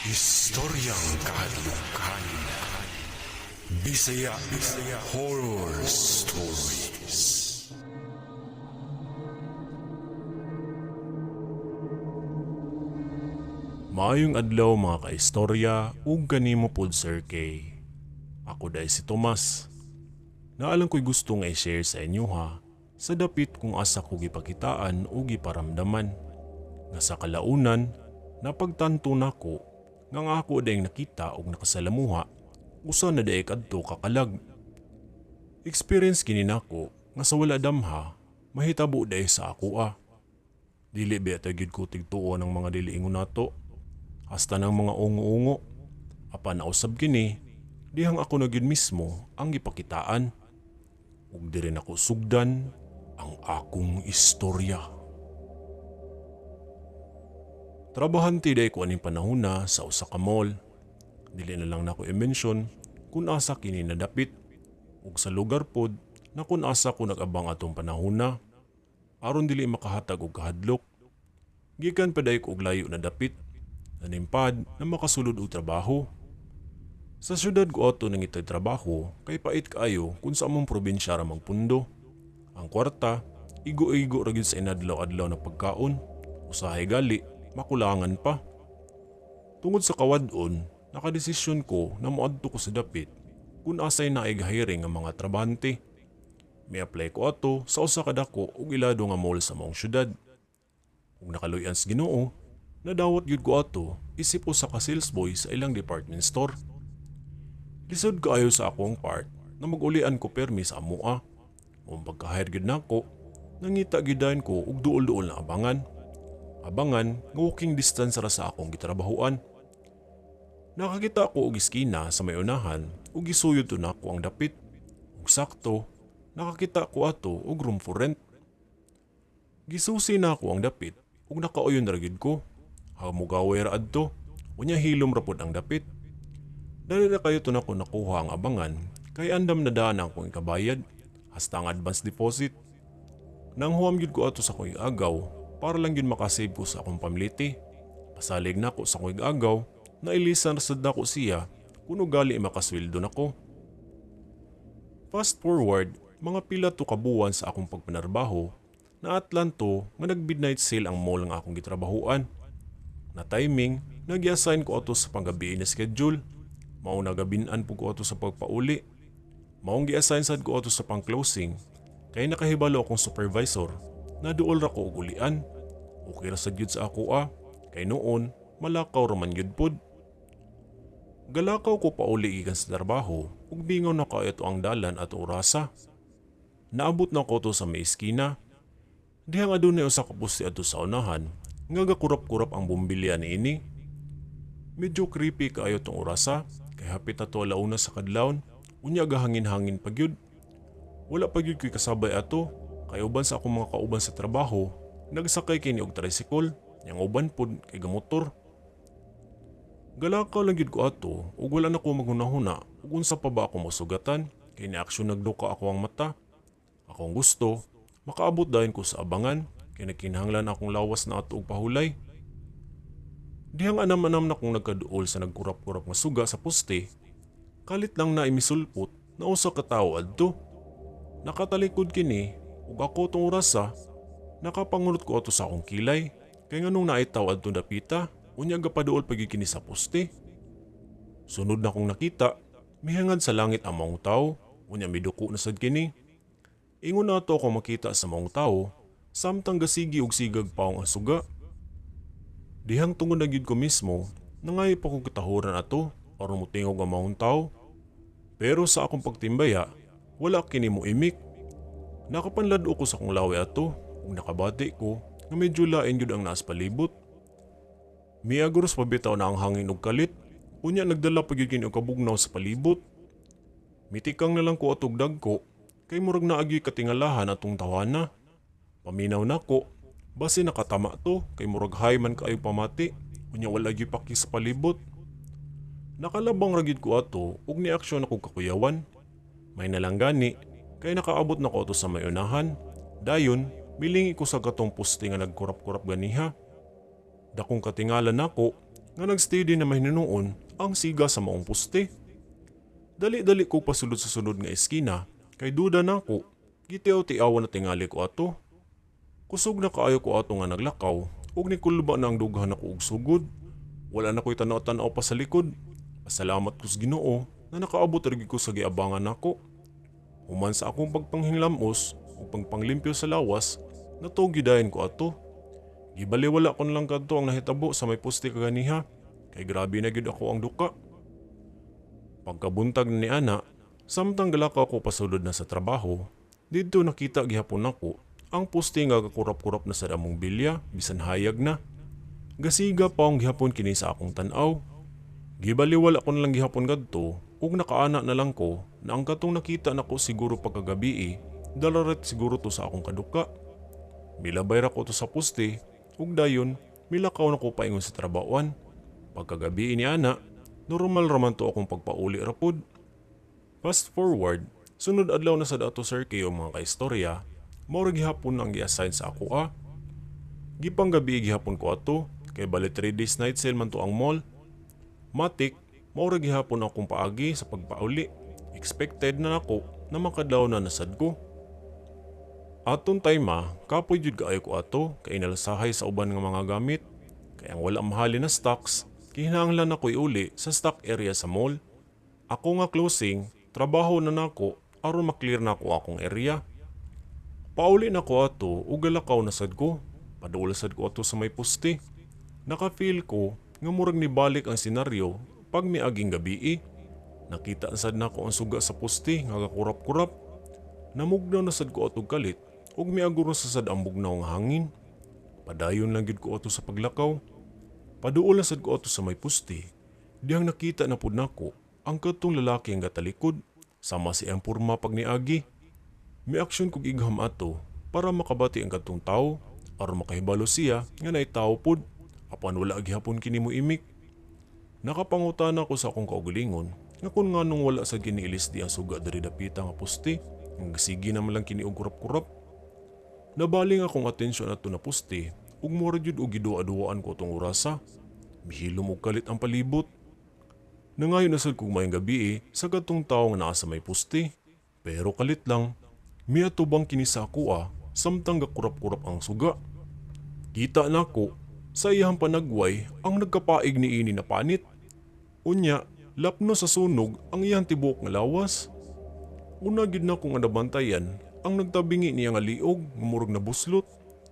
Istoryang kahadlukan. Bisaya Bisaya Horror Stories. Maayong adlaw mga kaistorya ug kanimo pod, Sir K. Ako dai si Tomas. Naalang ko'y gusto nga i-share sa inyo ha sa dapit kung asa ko gipakitaan o giparamdaman. Nga sa kalaunan, napagtanto nako nga ang ako dayong nakita og nakasalamuha usa na day kadto kakalag. Experience kini nako nga sa wala damha mahitabo day sa ako ah. Dili ba ta gyud ko tigtuo ng mga dili ingon nato? Hasta ng mga ungo-ungo. Apan nausab kini, dihang ako na gyud mismo ang gipakitaan. Ug diri nako sugdan ang akong istorya. Trabahante day ko aning panahona sa usa ka mall. Dili na lang nako i-mention kung asa kini nadapit ug sa lugar pod na kung asa ko nag-abang atong panahona aron dili makahatag og kahadlok. Gikan pa day ko og layo na dapit, nanimpad na makasulod og trabaho. Sa syudad ko ato nangitag trabaho kay pait kaayo kung sa among probinsya ra magpundo. Ang kwarta, igo-igo ra gyud sa inadlaw-adlaw na pagkaon, usahay gali, makulangan pa. Tungod sa kawad-on, nakadesisyon ko na moadto ko sa dapit kung asay naay hiring nga mga trabahante. Mi-apply ko ato sa usa ka dako ug ilado nga mall sa maong syudad. Ug nakaluy-an sa Ginoo, nadawat gyud ko ato isip usa ka sales boy sa ilang department store. Lisod kaayo sa akong part na mag-ulian ko permi sa amoa. Kung pagka-hire gyud nako, nangita gyud dayon ko og duol-duol na abangan. Abangan nga walking distance ra sa akong gitrabahoan. Nakakita ko og iskina sa may unahan ug gisuyod to nako ang dapit. Ug sakto, nakakita ko ato og room for rent. Gisusi nako ang dapit ug nakauyon ra gyud ko. Hamugaway ra adto, unya hilom ra pod ang dapit. Dali ra kayo to nako nakuha ang abangan kay andam na daan ang akong ikabayad hasta ang advance deposit. Nanghuam gyud ko ato sa akong agaw para lang gyud makasave ko sa akong pamiliti. Pasalig nako sa akong agaw na ilisan ra sad nako siya kun ugali makasweldo nako. Fast forward, mga pila to kabuwan sa akong pagpanarbaho na atlanto nga nag-midnight sale ang mall nga akong gitrabahuan. Na timing, nag-assign ko ato sa panggabi na schedule. Mao nagabinan po ko ato sa pagpauli. Maong gi-assign sad ko ato sa pang-closing kay nakahibalo akong supervisor na duol ra ko og ulian. Okay ra sad gyud sa ako ah, kay noon malakaw ra man gyud pod. Galakaw ko pauli gikan sa trabaho ug bingaw na kaayo to ang dalan at orasa. Naabot na ko to sa may iskina. Dihang adunay usa ka poste adto sa unahan nga gakurap-kurap ang bumbilya niini. Medyo creepy kaayo tong orasa kay hapit na to alauna sa kadlawon, unya gahangin-hangin pa gyud. Wala pa gyud ko'y kasabay ato kay uban sa akong mga kauban sa trabaho nagsakay kini og tricycle, yang uban pod kay gamotor. Galakaw lang gyud ko ato ug wala na ko maghunahuna ug unsa pa ba ako masugatan kay ni-aksyon nagduka ako ang mata. Akong gusto makaabot dayon ko sa abangan kay nagkinahanglan akong lawas na ato og pahulay. Dihang anam-anam na kong nagkaduol sa nagkurap-kurap nga suga sa poste, kalit lang na imisulpot na usa ka tawo adto. Nakatalikod kini ug ako tong orasa, nakapangunot ko ato sa akong kilay kay nganong naay tawo adto dapita, unya gapaduol pa gyud kini sa poste. Sunod na kong nakita, mihangad sa langit ang maong tawo, unya miduko na sad kini. Ingon na ato ako makita sa maong tawo, samtang gasigi og sigag paong ang suga. Dihang tungod na gyud ko mismo, nangayo pa ko katahuran ato aron motingog ang maong tawo. Pero sa akong pagtimbaya, wala kini mo imik. Nakapanlad-o ko sa akong laway ato ug nakabati ko nga medyo lain gyud ang naas palibot. Miagros pa bitaw na ang hangin og kalit, unya nagdala pa gyud kini og kabugnaw sa palibot. Mitikang na lang ko atog dagko kay murag naagi katingalahan atong tawana. Paminaw nako, base nakatama to kay murag hay man kaayo pamati, unya wala gyud paki sa palibot. Nakalabang ra gyud ko ato ug niaksyon ako kakuyawan. May nalang gani kay nakaabot na ko ato sa may unahan. Dayon, milingi ko sa katong poste nga nagkurap-kurap ganiha. Dakong katingala nako, nga nagsteady na mahinuon ang siga sa maong poste. Dali-dali ko pasulod sa sunod nga eskina kay duda nako gitiaw-tiawan na tingali ko ato. Kusog na kaayo ko ato nga naglakaw ug nikulba na ang dughan nako og sugod. Wala na ko'y tanaw-tanaw pa sa likod. Pasalamat ko sa Ginoo na nakaabot ra gyud ko sa giabangan nako. Human sa akong pagpanghinglamos ug pagpanglimpyo sa lawas, natuog gyud ko ato. Gibaliwala ko na lang kadto ang nahitabo sa may poste kaganiha kay grabe na gyud ako ang duka. Pagkabuntag ni ana, samtang galakaw ko pasulod na sa trabaho, didto nakita gihapon nako ang poste nga gakurap-kurap na sa among bilya bisan hayag na. Gasiga pa ang gihapon kini sa akong tan-aw. Gibaliwala ko na lang gihapon kadto ug nakaana na lang ko na ang katong nakita nako siguro pagkagabii, dalaret siguro to sa akong kaduka. Milabay ra ko to sa poste ug dayon milakaw na ko paingon sa trabawan. Pagkagabii ni ana, normal raman to akong pagpauli ra pod. Fast forward, sunod adlaw na sa dato, Sir K, mga kaistorya, mao ra gihapon ang gi-assign sa ako ah. Gipanggabi gihapon ko ato, kay bali 3 days night sale man to ang mall. Matik, mao ra gihapon akong paagi sa pagpauli. Expected na nako na makadlaw na nasad ko. Atong time ah, kapoy jud kaayo ko ato kay inalsahay sa uban nga mga gamit. Kay ang wala mahali na stocks, kinahanglan ako iuli sa stock area sa mall. Ako nga closing, trabaho na nako aron maklear na ako akong area. Pauli na ko ato ug galakaw na sad ko. Paduol sad ko ato sa may poste. Naka-feel ko nga murag nibalik ang senaryo pag miaging gabii. Nakita sad nako ang suga sa poste nga gakurap-kurap. Namugnaw na sad ko atog kalit ug miaguro sa sad ang bugnaw nga hangin. Padayon lang gyud ko ato sa paglakaw. Paduol na sad ko ato sa may poste. Dihang nakita na pud nako ang katong lalaki nga gatalikod sama sa iyang porma pag niagi. Miaksyon kog igham ato para makabati ang katong tawo aron makahibalo siya nga naay tawo pod, apan wala gihapon kini mo imik. Nakapangutana ko sa akong kaugalingon nga kung nganong wala sa giniilis di ang suga diri dapita nga poste nga gasigi naman lang kini og kurap-kurap. Nabaling akong atensyon ato na poste ug mura jud og giduwa-duwaan ko atong orasa. Mihilom og kalit ang palibot. Nangayo na sad kog maayong gabii sa katong tawo nga naa sa may poste. Pero kalit lang, miatubang kini sa ako ah, samtang gakurap-kurap ang suga. Kita nako sa iyang panagway ang nagkapaig ni ini na panit. Unya, lapno sa sunog ang iyang tibuok nga lawas. Una gid nako nga nabantayan ang nagtabingi niya nga liog nga murag nabuslot.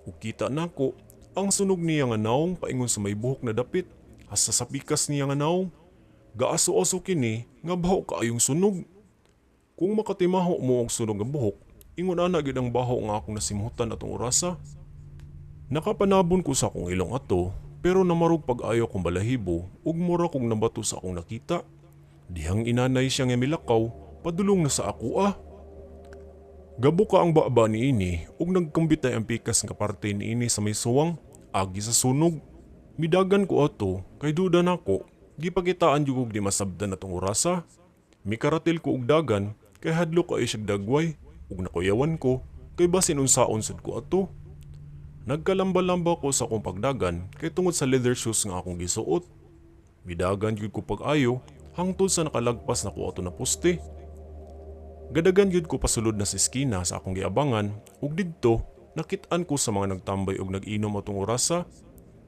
Ug kita nako ang sunog niya nga naong paingon sa may buhok na dapit hasta sa pikas niya nga naong. Gaaso-aso kini nga baho kaayong sunog. Kung makatimaho mo og sunog nga buhok, ingon ana gid ang baho nga akong nasimhutan atong orasa. Nakapanabon ko sa akong ilong ato, pero namarog pag-ayo akong balahibo ug mura kong nabato sa akong nakita. Dihang inanay siya nga milakaw, padulong na sa ako ah. Gabuka ang baba niini ug nagkumbitay ang pikas nga parte niini sa may suwang, agi sa sunog. Midagan ko ato kay duda nako, gipakitaan jud og di masabdan atong orasa. Mikaratil ko og dagan kay hadlok kaayo siyag dagway ug nakuyawan ko kay basin unsaon sad ko ato. Nagkalamba-lamba ko sa akong pagdagan kay tungod sa leather shoes nga akong gisuot. Midagan gyud ko pag-ayo hangtod sa nakalagpas na ko ato na poste. Gadagan gyud ko pasulod na sa eskina sa akong giabangan ug didto nakit-an ko sa mga nagtambay og nag-inom atong orasa.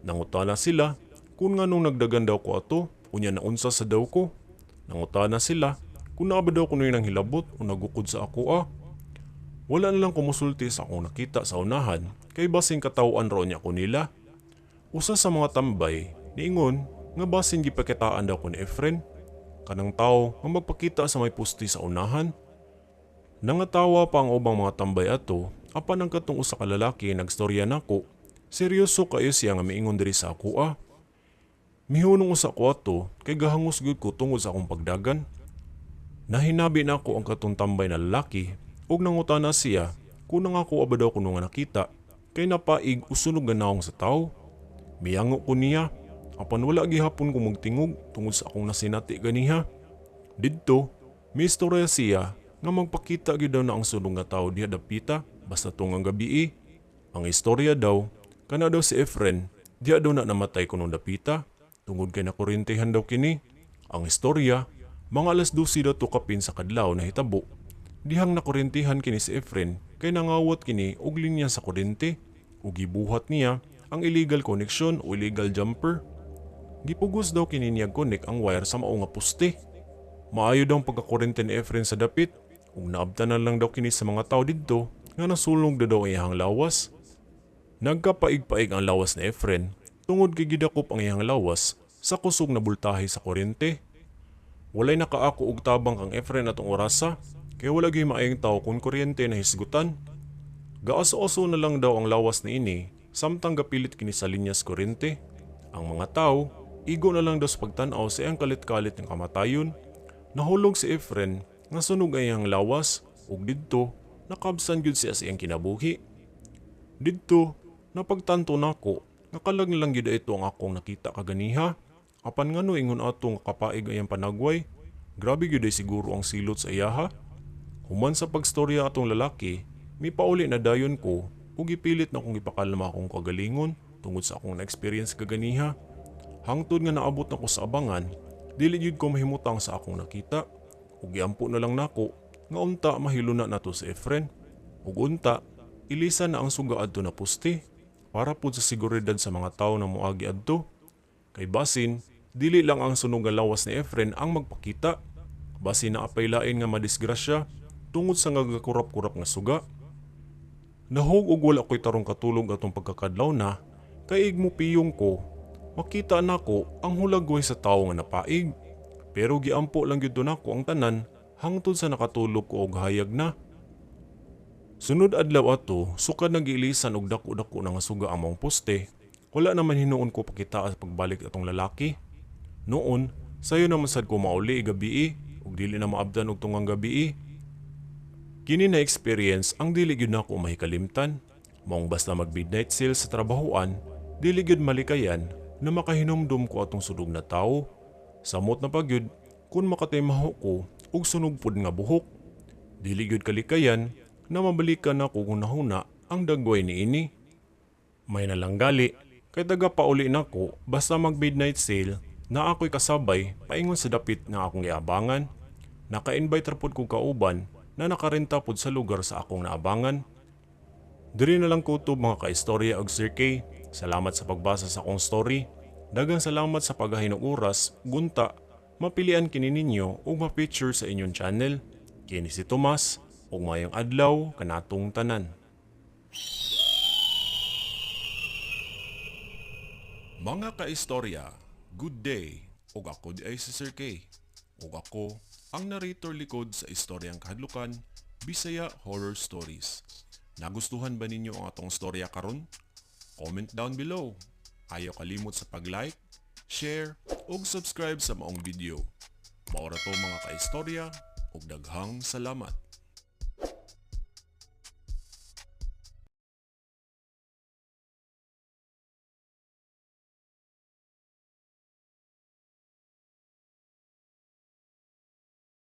Nangutana sila kung nganong nagdagan daw ko ato, unya naunsa sa daw ko. Nangutana sila kung naa ba daw kuno'y nanghilabot o nagukod sa ako ah. Wala na lang kumusulti sa akong nakita sa unahan kay basin kataw-an raw niya ko nila. Usa sa mga tambay niingon nga basin gipakitaan daw ko ni Efren, kanang tao nga magpakita sa may poste sa unahan. Nangatawa pa ang ubang mga tambay ato, apan ang katong usa ka lalaki nagstorya nako, seryoso kayo siya nga miingon diri sa ako ah. Mihunong usa ko ato kay gahangos gyud ko tungod sa akong pagdagan. Nahinabi nako ang katong tambay na lalaki ug nangutana siya kung nangako ba daw kuno nga nakita kay napaig og sunog nga naong sa tawo. Miyango ko niya apan wala gihapon ko magtingog tungod sa akong nasinati ganiha. Didto, miistorya siya nga magpakita gyud daw na ang sunog nga tawo diha dapita basta tungang gabii. Ang istorya daw, kana daw si Efren, diha daw na namatay kunong dapita. Tungod kay nakurintehan daw kini. Ang istorya, mga alas 12 daw to kapin sa kadlaw nahitabo. Dihang nakurintihan kini si Efren kay nangawat kini og linya sa kuryente ug gibuhat niya ang illegal connection o illegal jumper. Gipugos daw kini niya connect ang wire sa mao nga poste. Maayo daw ang pagkakuryente ni Efren sa dapit ug naabtan na lang daw kini sa mga tao didto nga nasunog na daw ang iyang lawas. Nagkapaig-paig ang lawas ni Efren tungod kay gidakop ang iyang lawas sa kusog na bultahe sa kuryente. Walay nakaako og tabang kang Efren atong orasa kay wala gyud maayong tawo kung kuryente na hisgutan. Gaaso-aso na lang daw ang lawas niini samtang gapilit kini sa linyas kuryente. Ang mga tao, igo na lang daw sa pagtan-aw sa iyang kalit-kalit ng kamatayon. Nahulog si Efren nga sunog ang iyang lawas ug didto nakabsan gyud siya sa iyang kinabuhi. Didto napagtanto nako nga kalag na lang gyud ito ang akong nakita kaganiha. Apan ngano ingon ato nga kapaig ang iyang panagway? Grabe gyud ay siguro ang silot sa iyaha. Human sa pagstorya atong lalaki, mipauli na dayon ko ug gipilit na akong gipakalma akong kagalingon tungod sa akong na-experience kaganiha. Hangtod nga naabot na ko sa abangan, dili gyud ko mahimutang sa akong nakita. Ug giampo na lang nako nga unta mahiluna nato si Efren. Ug unta ilisan na ang suga adto na poste para pud sa seguridad sa mga tawo na moagi adto. Kay basin, dili lang ang sunog nga lawas ni Efren ang magpakita. Basin naa pay lain nga madisgrasya tungod sa nga gakurap-kurap nga suga. Nahog og wala ko'y tarong katulog atong pagkakadlaw na, kay ig mopiyong ko, makita nako ang hulagway sa tawo nga napaig. Pero giampo lang gyud nako ang tanan hangtod sa nakatulog ko og hayag na. Sunod adlaw ato, sukad nag-iilisan og dako-dako na nga suga ang maong poste, wala naman hinuon ko pakita sa pagbalik atong lalaki. Noon, sayo naman sad ko mauli gabii ug dili na maabdan og tungang gabii. Kini na experience ang dili gyud nako mahikalimtan. Maong basta mag midnight sale sa trabahoan, dili gyud malikayan na makahinumdum ko atong sunog na tawo. Samot na pa gyud kung makatimaho ko og sunog pud nga buhok. Dili gyud kalikayan na mabalikan nako hunahuna ang dagway niini. May nalanggali kay taga pauli nako basta mag midnight sale na ako'y kasabay paingon sa dapit nga akong giabangan. Naka-invite ra pud kog kauban na nakarenta pud sa lugar sa akong naabangan. Diri na lang kutob, mga kaistorya og Sir K. Salamat sa pagbasa sa akong story. Daghang salamat sa paghahin og oras, gunta mapilian kini ninyo ug ma-feature sa inyong channel. Kini si Tomas ug maayong adlaw kanatong tanan. Mga kaistorya, good day. Ug ako diay si Sir K. Ug ako ang narrator likod sa istoryang kahadlukan, Bisaya Horror Stories. Nagustuhan ba ninyo ang atong storya karon? Comment down below. Ayaw kalimot sa pag-like, share, ug subscribe sa maong video. Mao ra to, mga kaistorya, ug daghang salamat.